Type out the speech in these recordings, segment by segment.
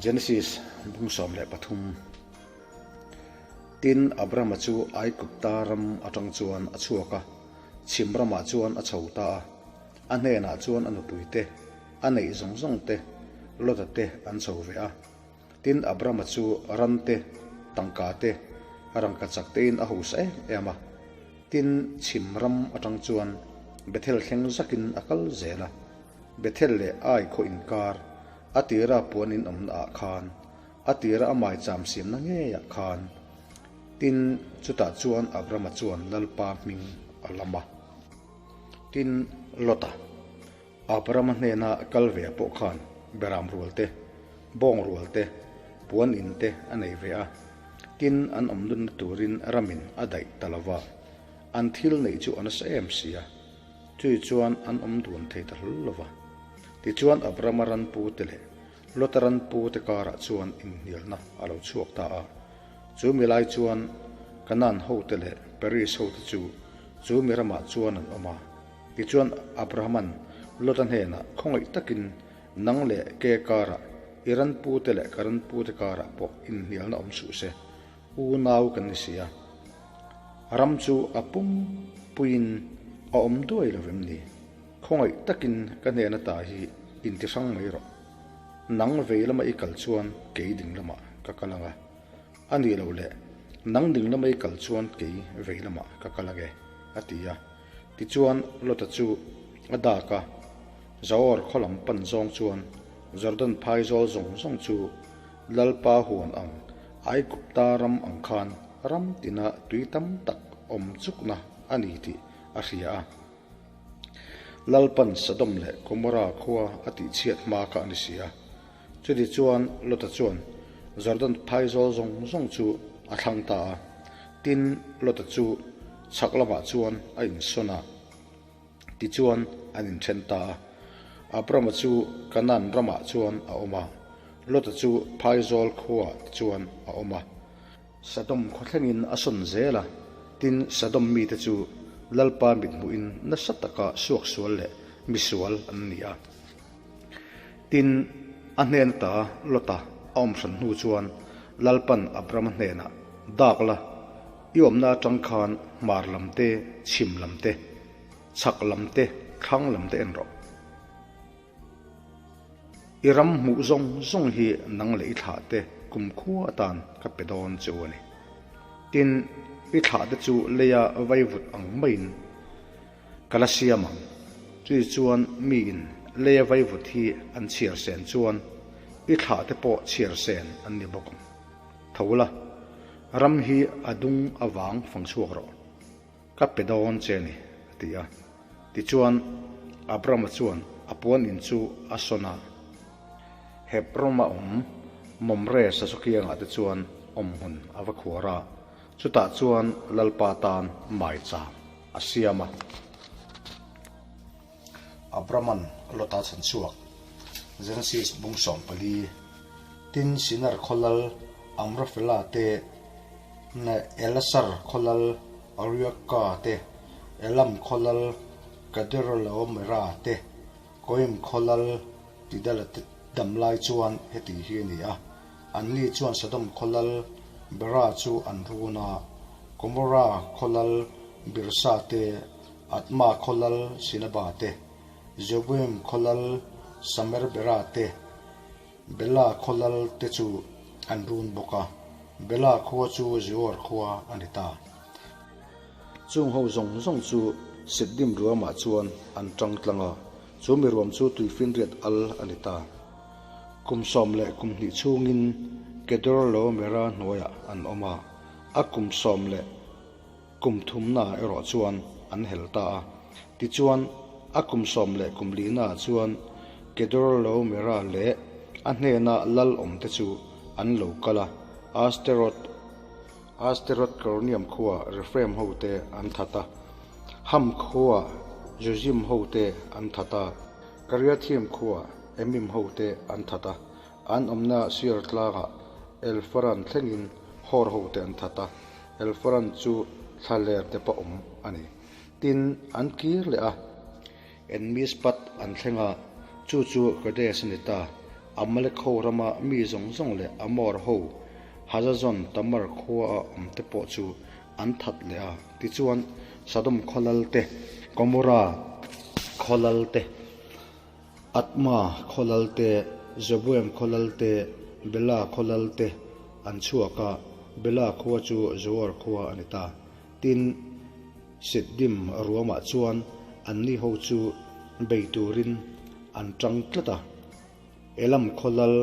Genesis bung 13 Tin, Abrama chu Aigupta ram atang chuan a chhuak a, chhim ramah chuan a chho ta a. A hnenah chuan a nupui te, a neih zawng zawng te, Lota te an chho ve a. Tin, Abrama chu ran te, tangka te, rangkachak tein a hausa em em a. Tin, chhim ram atang chuan Bethel thleng zakin a kal zel a. Bethel leh Ai khaw inkar, a tira puan in awmna ah khan, a tira a maicham siamna ngeiah khan. Tin, chutah chuan Abrama chuan Lalpa hming a lam a. Tin, Lota, Abrama hnena kal ve pawh khan beram rual te, bawng rual te, puan in te a nei ve a. Tin, an awm nunna turin ramin a daih ta lo va, an thil neih chu a nasa em si a. Chui chuan an awm dun thei ta hlul lo va. Tichuan Abrama ran pu te leh Lota ran pu te karah chuan inhnialna a lo chhuak ta a. Chu mi lai chuan Kanaan hote leh Peris hote chu chu mi ramah chuan an awm a. Tichuan Abrahaman Lota hnenah khawngaih takin nang leh ke karah, i ran pu te leh ka ran pu te karah pawh inhnialna awm suh se, unau kan ni si a. Ram chu a pum puiin a awm duai lo vem ni? Khawngaih takin ka hnen ata hi inti hrang mai rawh. Nang vei lama i kal chuan kei ding lamah ka kal ang a, a nih loh leh nang ding lama i kal chuan kei vei lamah ka kal ang e, a ti a. Tichuan Lota chu a dak a, Zaor khaw lam pan zawng chuan Jordan phaizawl zawng zawng chu Lalpa huan ang Aigupta ram ang khan ram tina tui tam tak awm chukna a ni tih a hria a. Lalpan Sodom leh Gomorra khua a tihchhiat hma kha a ni si a. Chuti chuan Lota chuan Jordan phaizawl zawng zawng chu a thlang ta a. Tin, Lota chu chhak lamah chuan a insawn a. Tichuan an inthen ta a. Abrama chu Kanaan ramah chuan a awm a, Lota chu phaizawl khuaah te chuan a awm a. Sodom khaw thlengin a sawn zel a, tin Sodom mite chu Lalpa mithmuhin nasa taka suaksual leh misual an ni a. Tin, a hnen ata Lota a awm hran hnu chuan Lalpan Abrama hnenah, Dak la, i awmna atang khan hmar lam te, chhim lam te, chhak lam te, thlang lam te en rawh. I ram hmuh zawng zawng hi nang leh i thlah te kumkhua atan ka pe dawn che u a ni. Tin, i thlah te chu leia vaivut ang maiin ka la siam ang. Chui chuan miin leia vaivut hi an chhiar sen chuan i thlah te pawh chhiar sen an ni bawk ang. Tho la, ram hi a dung avang fang chhuak rawh. Ka pe dawn che ni, a ti a. Tichuan, Abrama chuan a puan in chu a sawn a, Hebron-a awm Mamre sachukiangah te chuan awmhmun a va khuar a, chutah chuan Lalpa tan maicham a siam a. Abraman Lota chhan chhuak, Genesis bung 14, Tin, Sinar khawlal Amrafela te, Elasar khawlal Arioka te, Elam khawlal Kedorlaomera te, Koim khawlal Tidala te dam lai chuan heti hi a ni a, anni chuan Sodom khawlal Bera chu an run a, Gomorra khawlal Birsa te, Adma khaw lal Sinaba te, Zeboim khaw lal Samerbera te, Bela khaw lal te chu an run bawk a, Bela khua chu Zior khua a ni ta. Chung ho zawng zawng chu Siddim ruamah chuan an tang tlang a, chu mi ruam chu tuifinriat al a ni ta. Kum 12 chhungin Kedorlaomera hnuaiah an awm a, a kum sawm leh Kum thumna erawh chuan an hel ta a. Tichuan, a kum sawm leh kum lihnaah chuan Kedorlaomera leh a hnena lal awmte chu an lo kal a, Asteroth, Asteroth Karnium khuaa Rephaim hote an that a, Ham khuaa Zuzim hote an that a, Kariathaim khuaa Emim hote an that a, an awmna Seir tlangah Elfaran thlengin Hor hote an that a. Elfaran chu thlaler te pawh awm a ni. Tin, an kir leh a. Enmispat an thleng a, chu chu Kadesh a ni ta. Amalek ho rama mi zawng zawng leh Amor ho Hazazon Tamar khuaa awmte pawh chu an that leh a. Tichuan, Sodom khaw lal te, Gomorra khaw lal te, Adma khaw lal te, Zeboim khaw lal te, Bela khaw lal te an chhuak a, Bela khua chu Zoar khua a ni ta. Tin, Siddim ruamah chuan anni ho chu bei turin an tang tlat a. Elam khaw lal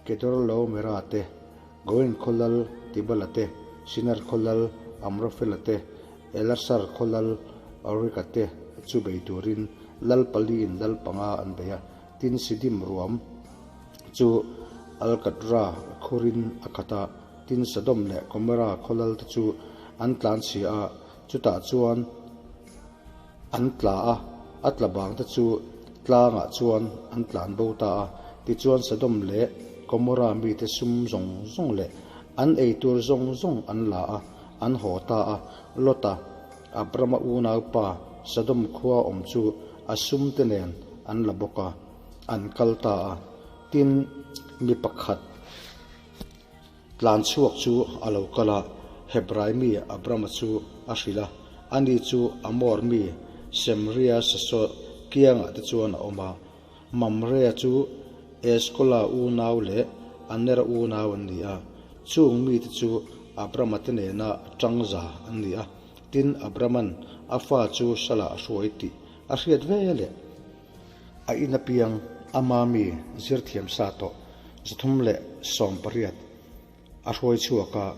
Kedorlaomera te, Goin khaw lal Tibala te, Sinar khaw lal Amrafela te, Elasar khaw lal Aurika te chu bei turin lal paliin lal panga an bei a. Tin, Sidim ruam chu Alkatra khurin a khat a. Tin, Sodom leh Gomorra khaw lal te chu an tlan chhia a, chutah chuan an tla a, a tla bang te chu tlangah chuan an tlan bo ta a. Tichuan Sodom leh Gomorra mite sum zawng zawng leh an ei tur zawng zawng an la a, an haw ta a. Lota, Abrama unaupa, Sodom khua awm chu a sum te nen an la bawk a, an kal ta a. Tin, mi pakhat. Tlan chhuak chu a lo kal a, Hebrai mi Abrama chu a hrilh a, ani chu Amor mi Semria Sasaw kiangah te chuan a awm a. Mamrea chu Eskola unau leh Anera unau an ni a, chung mite chu Abrama te nena tangza an ni a. Tin, Abraman a fa chu salah a hruai tih a hriat ve leh. A in apiang ama mi zirthiam sa tawh 318 a hruai chhuak a,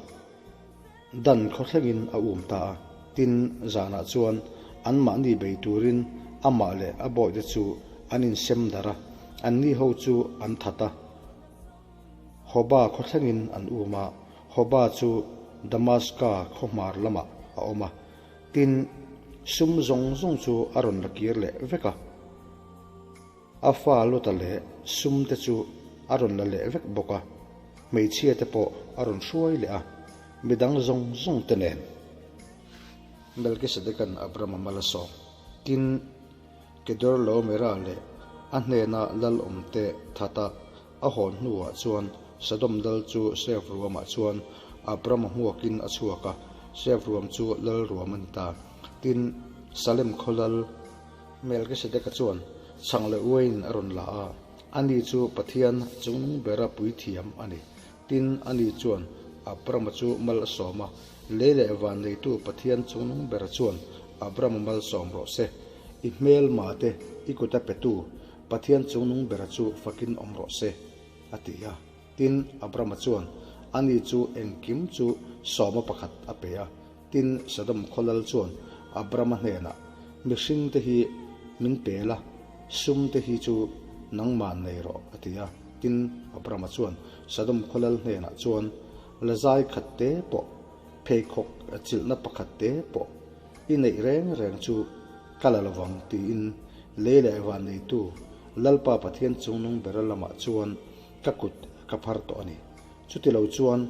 dan khaw thlengin a um ta a. Tin, zanah chuan anmahni bei turin amah leh a bawihte chu an insem darh a, anni ho chu an that a. Hoba khaw thlengin an um a, Hoba chu Damaska khaw hmar lamah a awm a. Tin, sum zawng zawng chu a rawn la kir leh vek a, a fa Lota leh sum te chu a rawn la leh vek bawk a, hmeichhia te pawh a rawn hruai leh a, midang zawng zawng te nen. Melkisedekan Abrama mal a sawm. Tin, Kedorlaomera leh a hnena lal awmte thata A hawn hnuah chuan Sodom lal chu Sef ruamah chuan Abrama hmuakin a chhuak a, Sef ruam chu lal ruam a ni ta. Tin, Salem khaw lal Melkisedeka chuan chhang leh uaiin a rawn la a, ani chu Pathian chungnung bera puithiam a ni. Tin, ani chuan Abrama chu mal a sawm a, Lei leh van neitu Pathian chungnung bera chuan Abrama mal sawm rawh se, i hmelmate i kut a petu Pathian chungnung bera chu fakin awm rawh se, a ti a. Tin, Abrama chuan ani chu engkim chu sawma pakhat a pe a. Tin, Sodom khaw lal chuan Abrama hnenah, Mihringte hi min pe la, sumte hi chu nangmah nei rawh, a ti a. Tin, Abrama chuan Sodom khaw lal hnenah chuan, Lazai khat te pawh, pheikhawk chilhna pakhat te pawh i neih reng reng chu Ka la lovang tiin lei leh van neitu Lalpa Pathian chungnung bera lamah chuan ka kut ka phar tawh a ni. Chutilo chuan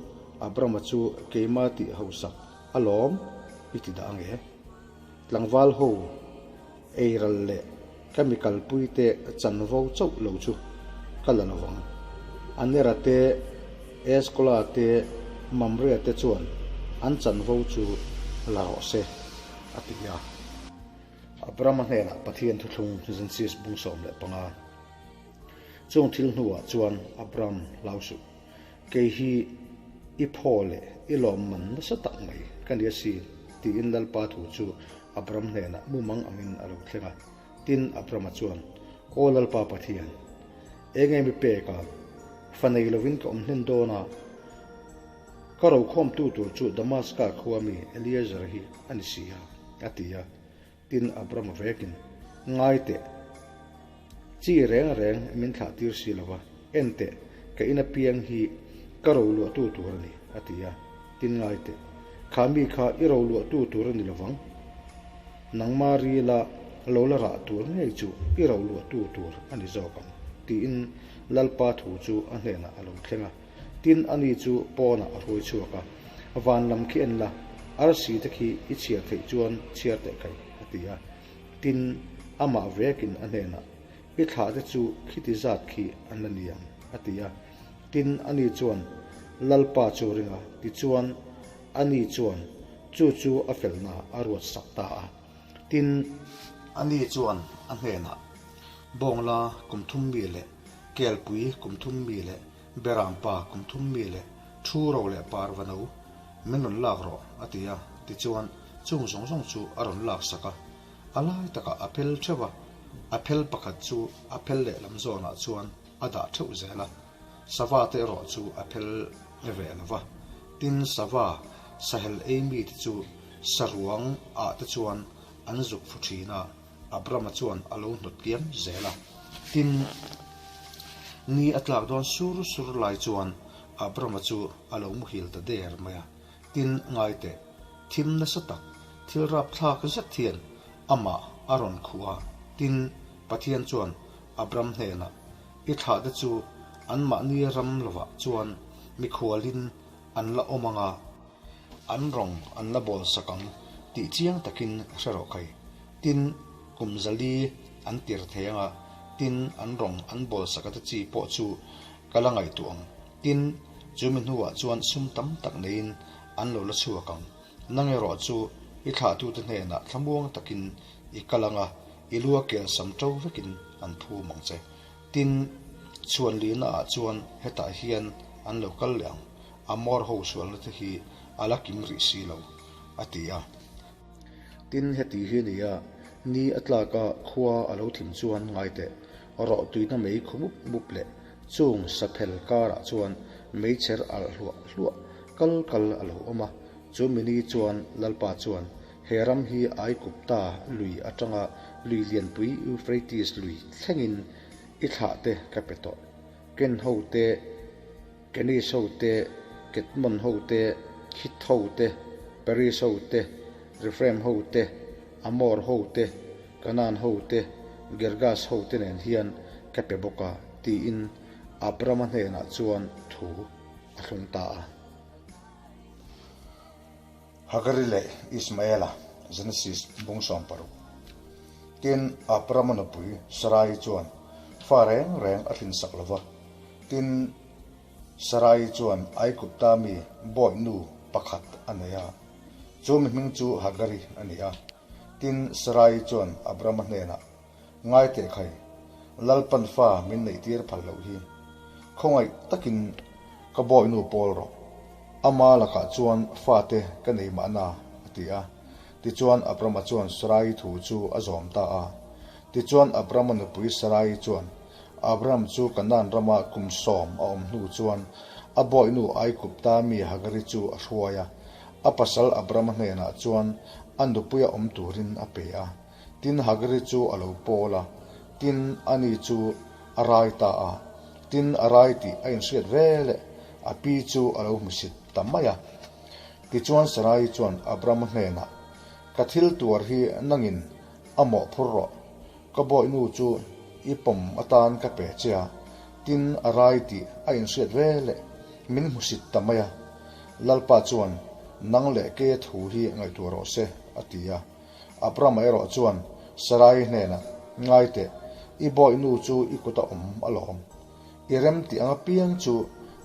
Abrama chu keima tih hausak a lawm i ti dah ange. Tlangval ho eiral leh ka mi kalpui te chanvo chauh lo chu ka la lovang. Anera te, Eskola te, Mamrea te chuan an chanvo chu la rawh se. a ti a. Abrama hnenah Pathian thuthlung Genesis bung 15. Chung thil hnuah chuan Abram hlau suh, Kei hi i phaw leh i lawmman nasa tak mai ka ni asin, tiin Lalpa thu chu Abram hnenah mumang angin a lo thleng a. Tin, Abrama chuan, Aw Lalpa Pathian, eng nge mi pek a, fa nei lovin ka awm hlen dawn a? Ka rokhawmtu tur chu Damaska khua mi Eliezer hi a ni si a, a ti a. Tin, Abrama vekin, Ngai teh, chi reng reng min thlah tir si lo va, en teh, ka ina piang hi ka roluahtu tur a ni, a ti a. Tin, ngai teh, kha mi kha i roluahtu tur a ni lo vang, nangma rila lo la rah tur ngei chu i roluahtu tur a ni zawk ang, tiin Lalpa thu chu a hnenah a lo thleng a. Tin, ani chu pawnah a hruai chhuak a, Van lam khi en la, arsi te khi i chhiar theih chuan chhiar teh kai, a ti a. Tin, amah vekin a hnenah, I thlahte chu khiti zat khi an la ni ang, a ti a. Tin, ani chuan Lalpa chu a ring a, tichuan, ani chuan chu chu a felna a ruat sak ta a. Tin, ani chuan a hnenah, Bawngla kum thum mi leh Kelpui kum thum mi leh Berampa kum thum mi leh Thu ro leh parva no min rawn lak rawh, a ti a. Tichuan, chung zawng zawng chu a rawn lak sak a. A lai takah a phel theuh a, a phel pakhat chu a phel lehlam zawnah chuan a dah theuh zel a. Sava te erawh chu a phel ve lo va. Tin, sava sahel ei mite chu saruang ah te chuan an zuk fu thin a. Abrama chuan a lo hnawt kiam zel a. Tin, ni a tlak dawn sur sur lai chuan Abrama chu a lo muhil ta der mai a. Tin, ngai teh, thim nasa tak, thil rapthlak zet hian amah a rawn khuh a. Tin, Pathian chuan Abram hnenah, I thlahte chu anmahni ram lovah chuan mikhualin an la awm ang a, An rawng an la bawl sak ang tih chiang takin hre rawh khai. Tin, kum zali an tir thei anga, tin an rawng an bawl sak ata chi pawh chu ka la ngaihtuah ang. Tin, chu mi hnuah chuan sum tam tak neiin an lo la chhuak ang. Nang erawh chu i thlahtute hnenah thlamuang takin i kal anga, i lua kel sam ṭo vekin an phum ang che. Tin, chhuanlihna ah chuan hetah hian an lo kal leh ang. Amor ho sualna te hi a la kim rih si lo, a ti a. Tin, heti hi ni a, ni a tlak a, khua a lo thim chuan ngai teh, rawh tuina mei khu mup mup leh chung saphel karah chuan meichher alh hluah hluah kal kal a lo awm a. Chu mini chuan Lalpa chuan he ram hi Aigupta lui atanga lui lianpui Euphrates lui thlengin i thlah te ka pe tawh. Ken ho te. Kenis ho te, Ketmon ho te, Hit ho te, Peris ho te, Refraim ho te, Amor ho te, Kanaan ho te, Girgas ho te nen hian ka pe bawk a, tiin Abrama hnenah chuan thu a thlung ta a. Hagari leh Ismaela, Genesis bung 60. Tin, Abrama nupui Sarai chuan fa reng reng a thlinsak lo va. Tin, Sarai chuan Aigupta mi bawihnu pakhat a nei a, chu mi hming chu Hagari a ni a. Tin, Sarai chuan Abrama hnenah, Ngai teh khai, Lalpan fa min neihtir phal loh hi. Khawngaih takin ka bawihnu pawl rawh. Ama lakah chuan fate ka nei mahna, a ti a. Tichuan Abrama chuan Sarai thu chu a zawm ta a. Tichuan Abrama nupui Sarai chuan Abram chu Kanaan rama kum sawm a awm hnu chuan a bawihnu Aigupta mi Hagari chu a hruai a. A pasal Abrama hnenah chuan a nupuia awm turin a pe a. Tin, Hagari chu a lo pawl a, tin, ani chu a rai ta a. Tin, a rai tih a inhriat ve leh a pi chu a lo hmusit ta mai a. Tichuan Sarai chuan Abrama hnenah, Ka thil tuar hi nangin a mawh phur rawh, ka bawihnu chu i pawm atan ka pe che a, tin, a rai tih a inhriat ve leh min hmusit ta mai a. Lalpa chuan, Nang leh keia thu hi ngaihtuah rawh se, a ti a. Abrama erawh chuan Sarai hnenah, Ngai teh, i bawihnu chu i kut a awm alawm. I rem tih ang apiang chu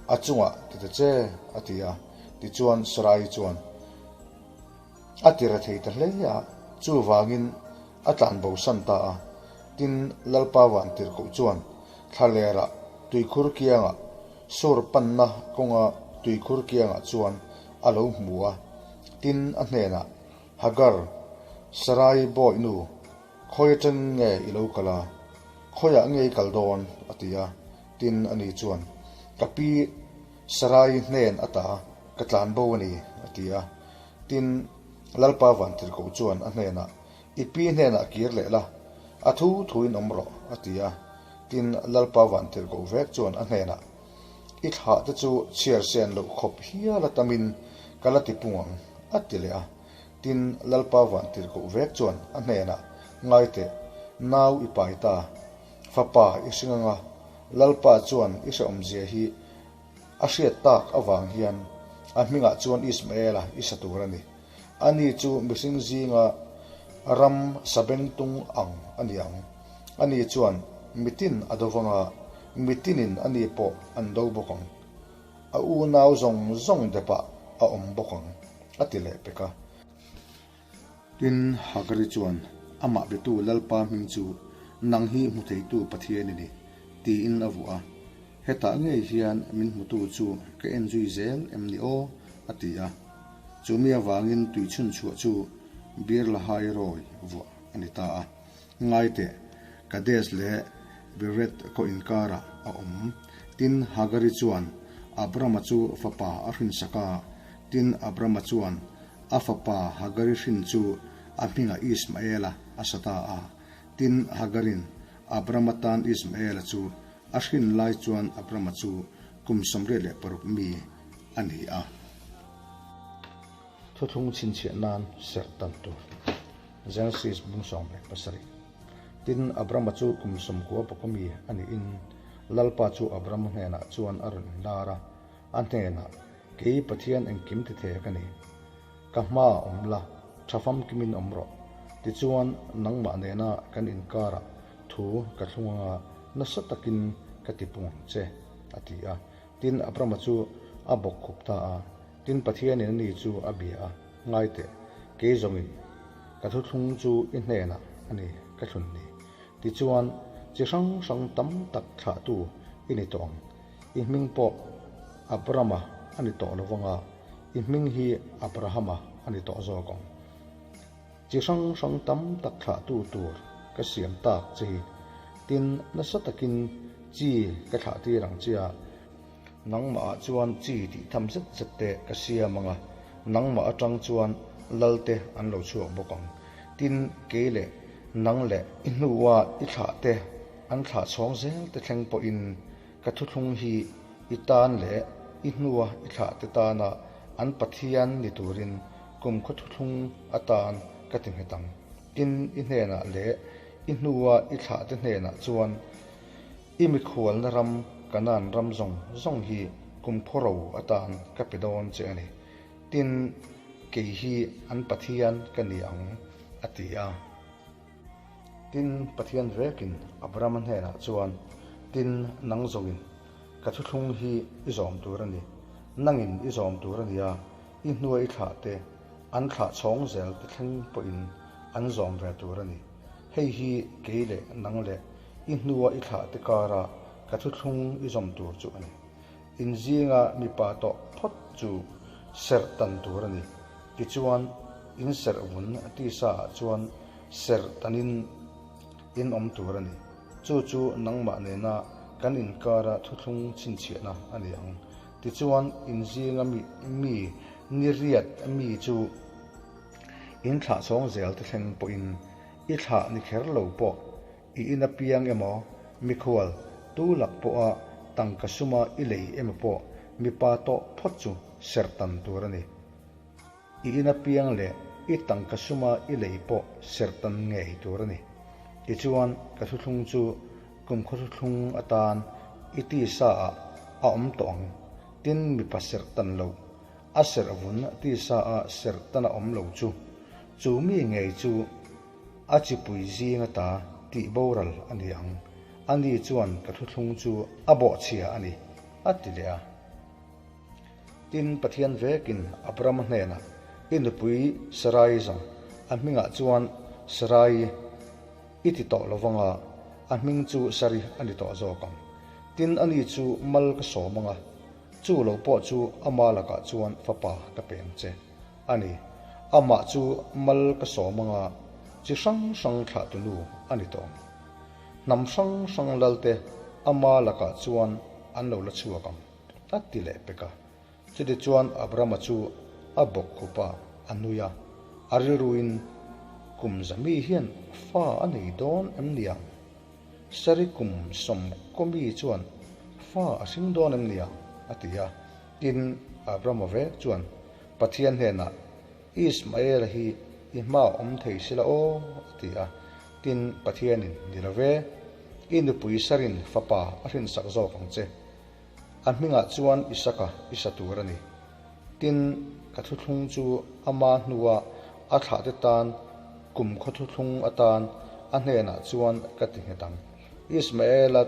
a chungah ti ta che, a ti a. Tichuan Sarai chuan a ti ra thei ta hle a, chuvangin a tlan bosan ta a. Tin, Lalpa vantirhkoh chuan thlalerah tuikhur kiangah Sur panna kawnga tuikhur kiangah chuan a lo hmu a. Tin, a hnenah, Hagar, Sarai bawi nu, khawi atangin nge i lo kal a? Khawiah nge i kal dawn? a ti a. Tin, ani chuan, Ka pi Sarai hnen ata ka tlan bo a ni, a ti a. Tin, Lalpa Vantirhkoh chuan a hnenah, I pi hnenah kir leh la, a thu thuin awm rawh, a ti a. Tin, Lalpa Vantirhkoh vek chuan a hnenah, I thlah te chu chhiar sen loh khawp hial a tamin ka la ti pung ang, a ti leh a. Tin, Lalpa vantirhkoh vek chuan a hnenah, Ngai teh, nau i pai ta, fapa i hring anga, Lalpa chuan i hrehawmzia hi a hriat tak avang hian a hmingah chuan Ismaela i sa tur a ni. Ani chu mihring zinga ram sabengtung ang a ni ang. Ani chuan. Mitin a do vang a, mitinin ani pawh an do bawk ang. A unau zawng zawng depah a awm bawk ang, a ti leh pek a. Tin, Hagari chuan, Amah betu Lalpa hming chu nang hi hmu theitu Pathian i ni, tiin a vuah a. Hetah ngei hian min hmutu chu ka en zui zel em ni aw? a ti a. Chumi avangin tuichhun chhuah chu Beer-lahai rawi vuah a ni ta a. Ngaiteh, Kadesh leh Bered khaw inkarah a awm. Tin, Hagari chuan Abrama chu fapa a hrinsak a. Tin, Abrama chuan a fapa Hagari hrin chu a hmingah Ismaela a sa ta a. Tin, Hagarin Abrama tan Ismaela chu a hrin lai chuan Abrama chu kum 86 mi a ni a. Thuthlung chhinchhiah nan serh tan tur. Genesis bung 17. Tin, Abrama chu kum 90 pawka mi a niin, Lalpa chu Abrama hnenah chuan a rawn inlar a, a hnenah, Kei Pathian engkim ti thei ka ni. Ka hmaah awm la, tha famkimin awm rawh. Tichuan, nangmah nena kan inkarah thu ka thlung anga nasa takin ka ti pung ang che, a ti a. Tin, Abrama chu a bawk khup ta a. Tin, Pathianin ani chu a bia a, Ngai teh, kei zawngin ka thuthlung chu i hnenah a ni ka thlun ni. Tichuan, chi hrang hrang tam tak thlahtu i ni tawh ang. I hming pawh Abrama a ni tawh lo vanga, i hming hi Abrahama a ni tawh zawk ang. Chi hrang hrang tam tak thlahtu tur ka siam tak che hi. Tin, nasa takin chi ka thlahtir ang che a. Nangmahah chuan chi tih tham zet zet te ka siam ang a, nangmah atang chuan lal te an lo chhuak bawk ang. Tin, kei leh nang leh i hnua i thlah te an thlah chhawng zel te thleng pawhin ka thuthlung hi i tan leh i hnua i thlah te tana an Pathian ni turin kumkhaw thuthlung atan ka ti nghet ang. Tin, i hnenah leh i hnua i thlah te hnenah chuan I mikhualna ram Kanaan ram zawng zawng hi kum phawro atan ka pe dawn che a ni. Tin, kei hi an Pathian ka ni ang, a ti a. Tin, Pathian vekin Abrahama hnenah chuan, Tin, nang zawngin ka thuthlung hi i zawm tur a ni. Nangin i zawm tur a ni a, i hnua i thlah te, an thlah chhawng zel te thleng pawhin an zawm ve tur a ni. Hei hi kei leh nang leh i hnua i thlah te kara ka thuthlung i zawm tur chu a ni. In zinga mipa tawh phawt chu serh tan tur a ni. Tichuan, in serh vun tisa ah chuan serh tanin in awm tur a ni. Chu chu nangmah nena kan inkara thuthlung chhinchhiahna a ni ang. Tichuan, in zinga mi mi ni riat mi chu in thlah chhawng zel te thleng pawhin I thlah ni kher lo pawh, i in apiang emaw, mikhual, tu lak pawha tangka suma i lei emaw pawh mipa tawh phawt chu serh tan tur a ni. I in apiang leh i tangka suma i lei pawh serh tan ngei tur a ni. Tichuan, ka thuthlung chu kumkhaw thuthlung atan i tisa ah a awm tawh ang, tin mipa serh tan loh A serh vun tisa a serh tan a awm lo chu, chu mi ngei chu a chipui zing ata tih boral a ni ang. Ani chuan ka thuthlung chu a bawhchhia a ni, a ti leh a. Tin, Pathian vekin Abrama hnenah, I nupui Sarai zawng, a hmingah chuan Sarai i ti tawh lo vang a, a hming chu Sari a ni tawh zawk ang. Tin, ani chu mal ka sawm ang a, Chu lo pawh chu ama lakah chuan fapa ka peng che a ni. Amah chu mal ka sawm anga chi hrang hrang thlahtunu a ni tawh ang. Hnam hrang hrang lalte ama lakah chuan an lo la chhuak ang, a ti leh pek a. Chutichuan Abrama chu a bawk khup a, a nui a. A rilruin, Kum zami hian fa a nei dawn em ni ang? Sari kum sawmkawmi chuan fa a hring dawn em nia? a ti a. Tin, Abrama vek chuan Pathian hnenah, Ismaela hi i hmaah awm thei sila aw, a ti a. Tin, Pathianin, Ni lo ve, i nupui Sarin fapa a hrinsak zawk ang che. A hmingah chuan Isaka i sa tur a ni. Tin, ka thuthlung chu ama hnua a thlahte tan kum khaw thuthlung atan a hnenah chuan ka ti nghet ang. Ismaela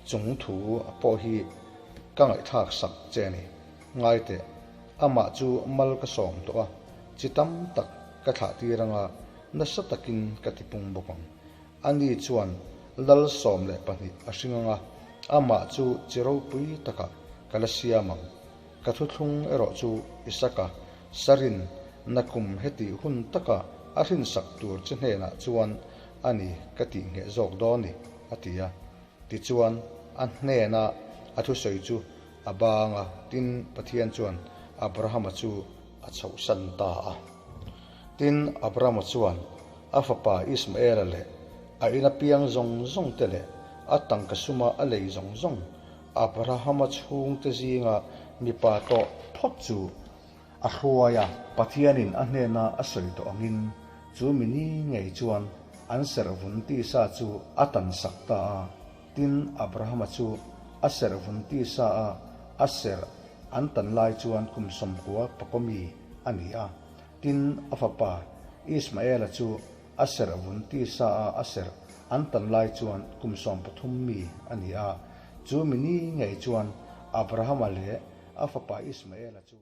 chung thu pawh hi ka ngaihthlak sak che a ni. Ngai teh, amah chu mal ka sawm tawh a, chi tam tak ka thlah tir anga nasa takin ka tipung bawk ang. Ani chuan lal 12 a hring anga, amah chu chi ropui takah ka la siam ang. Ka thuthlung erawh chu Isaka sarin nakum hetih hun taka a hrinsak tur che hnenah chuan a ni ka tih ngheh zawk dawn ni, a ti a. Tichuan, a hnena a thusawi chu a bang a, tin, Pathian chuan Abrahama chu a chhohsan ta a. Tin, Abrahama chuan a fapa Ismaela leh a ina piang zawng zawng te leh a tangka suma a lei zawng zawng Abrahama chhungte zinga mipa tawh phawt chu a hruai a. Pathianin a hnena a sawi tawh angin chu mi ni ngei chuan an serhvun tisa chu a tansak ta a. Tin, Abrahama chu a serhvun tisa a a serh an tan lai chuan kum 90 pakaw mi a ni a. Tin, a fapa Ismaela chu a serhvun tisa a a serh an tan lai chuan kum 13 mi a ni a. Chu mi ni ngei chuan Abrahama leh a fapa Ismaela chu.